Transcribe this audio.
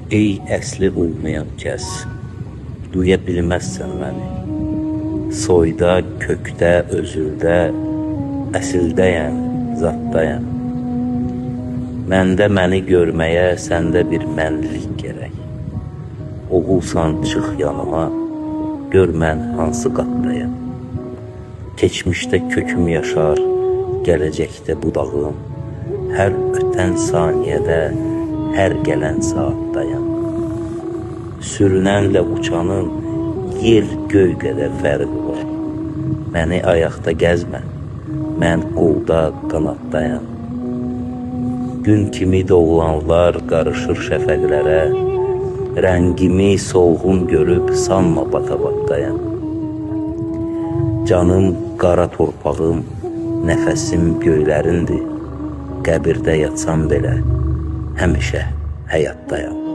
Ey əsli olmayan kəs, duya bilməzsən məni. Soyda, kökdə, özüldə, əsildəyəm, zatdayam. Məndə məni görməyə səndə bir mənlik gərək. Oğulsan çıx yanıma, gör mən hansı qatdayam. Keçmişdə köküm yaşar, gələcəkdə budağım. Hər ötən saniyədə, hər gələn saatdayam. Sürünənlə uçanın yer göy qədər fərqi var. Məni ayaqda gəzmə, mən qolda, qanatdayam. Gün kimi doğulanlar qarışır şəfəqlərə. Rəngimi solğun görüb sanma batabatdayam. Canım qara torpağım, nəfəsim göylərindir. Qəbirdə yatsam belə həmişə həyatdayam.